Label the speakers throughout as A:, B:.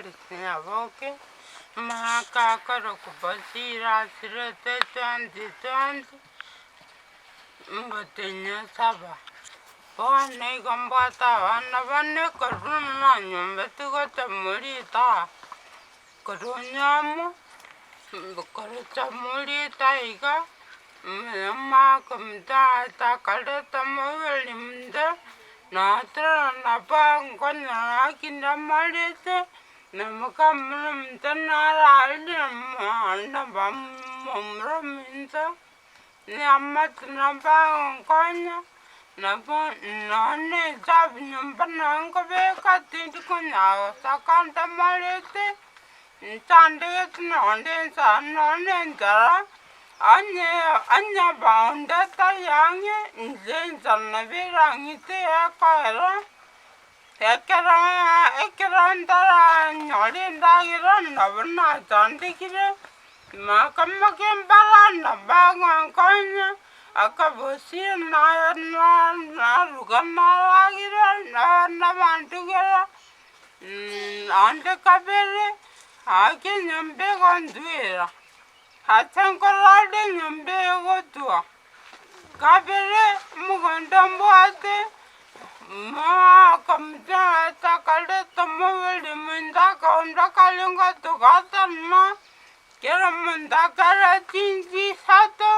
A: Doris Nyaboke, omogaka akorokwa Bosire asirete 2020, ngotinyia saba. Bono igo mbwate abana bane korwa nanyombetie gocha morito aa, korwa onyomo, korwa morito iga, omwaka omotaete akareta omobere omonto, natera nabo nkonyora akinde amarete, na mokamura omonto nararire momura ominto. Neamate nabagonkonya, nabo nonye echabu nyomba nonye nkobeka tindi konyara gosoka ntamarete, nchandegete nonye ensa nonye enchara, onye onye bonde tari ang'e, inche enchara nabo erang'ite ekoera, ekero ekero ntaranyora endagera nabo nachandekire. Nakamake mbarana bagonkonya, akabosie naruga naragera nabantugera, naende kabere ake enyomba egontwera, ase nkorora enyomba egotwa. Kabere omogondo mbwate, moakamotata akareta omobere omonto akaonda karenge togatana, kera omonto akare chinsa isato,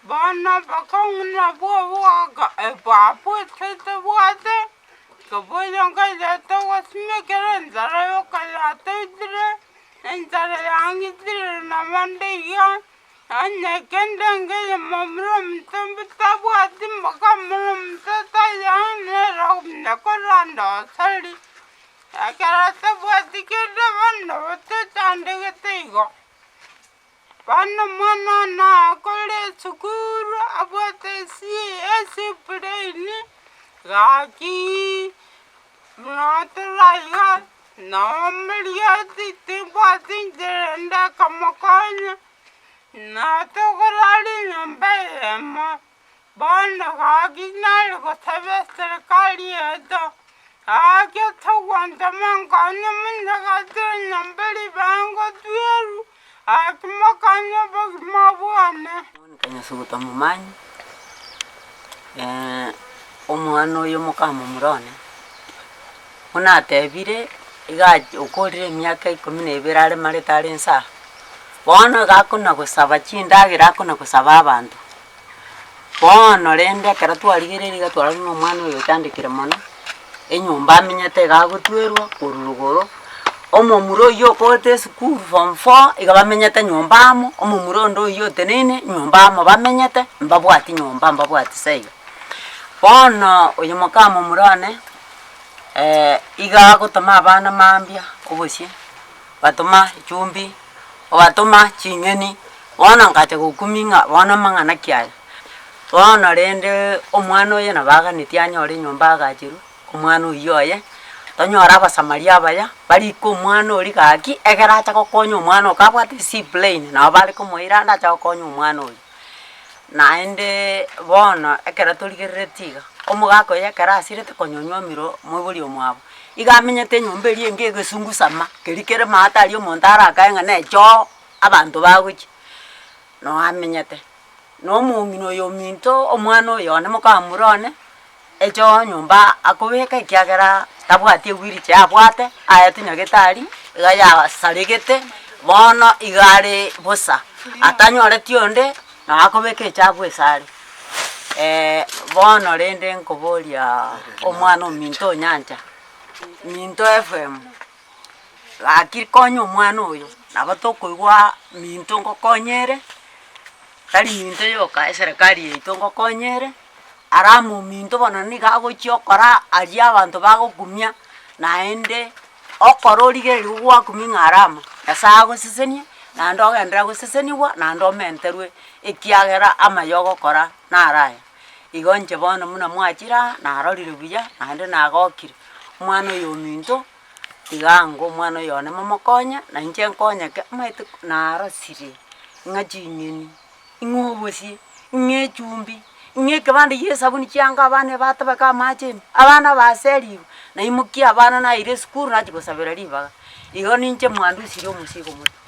A: bono bokong'u nabwo obwaka bwabwate tobwate, koboyia nkaira togosimekera enchara yoka yatoitire, enchara yang'itire nabo nde iga. Onye kende nkeiyo momura omonto tabwati mboka momura omonto taiyo nere omuya korende osari, ekero atabwati kende bono tochandegete igo. Bono omwana one akore esukuru abwate esi- esipureni, gaki buna iga. Nomorieti timbwati inchera ende ekomokonya, natogorare enyomba eyemo, bono gaki nare gosaba eserikari yaito, gaki togwancha monkonye monyagete enyomba ribaga ngotwerwa, gaki mokonye obogima bwane.
B: Nkanyasuguta omomanyi, omwana oyo mokamomura one, buna atebire, iga okorire emiaka ikomi na ebere aremarete are inse aa, bono iga akona gosaba chindagera akona gosaba abanto. Bono rende ekero twarigereire iga twarora buna omwana oyo ochandekire mono, enyomba amenyete iga agotwerwa korwa rogoro, omomura oywo okorete esukuru form four, iga bamenyete nyomba amo, omomura onde oywo oteneine nyomba amo bamenyete, mbabwati nyomba mbabwati saiga. Bono oyo moka momura one, iga agotoma abana mambia obosie, batoma echumbi, obatoma ching'eni, bono nkacha gokumia ng'a bono amang'ana ki aya. Bono rende omwana oyo nabo aganetie anyore enyomba agacherwe, omwana oyio oye, tonyore abasamaria abaya, barike omwana oria gaki, ekero acha gokonya omwana oyo kabwate discipline, nabo bare komoira ande acha gokonya omwana oyio. Naendeee bono ekero torigereretie iga, omogaka oyo ekero asirete konya onyuomire moibori omwabo, iga amenyete enyomba eria enge egesungusama, keria kere maate aria omonto arakae ng'a na echoo abanto bagochia, noo amenyete. Na omong'ina oyo ominto omwana oyo one mokamura one, echoo nyomba akobeka ekiagera tabwati ewheelchair abwate, aetwe nyagetari, iga yasaregete, bono iga are bosa, atanyoreti onde, nabo akobeka echabu ase are. Bono rende nkoboria omwana ominto onyancha, minto FM, gaki konya omwana oyo, nabo tokoigwa minto ngokonyere, tari minto yoka eserekari yaito ngokonyere, ara omominto bono nigo agochia okora aria abanto bagokumia, naende okora origereria gwakumia ng'a ara amo, Nyasaye agosesenie, naende ogenderere goseseniwa, naende omenterwe ekiagera amaya ogokora naro aya. Igo inche bono buna mwachire aa, narorire buya, naende nagokire, omwana oyo ominto. Tiga ango omwana oyo one momokonye, na inche nkonyeke, omanyete narosire ng'a chinyeni, ng'a obosie, ng'a echumbi, ng'a ekebande gia esabuni chianga abana ebatobeka amache ime, abana baserigwe, naimokia abana naira esukuru nachia gosabera ribaga. Igo ninche mwandusirie omosigo omoito.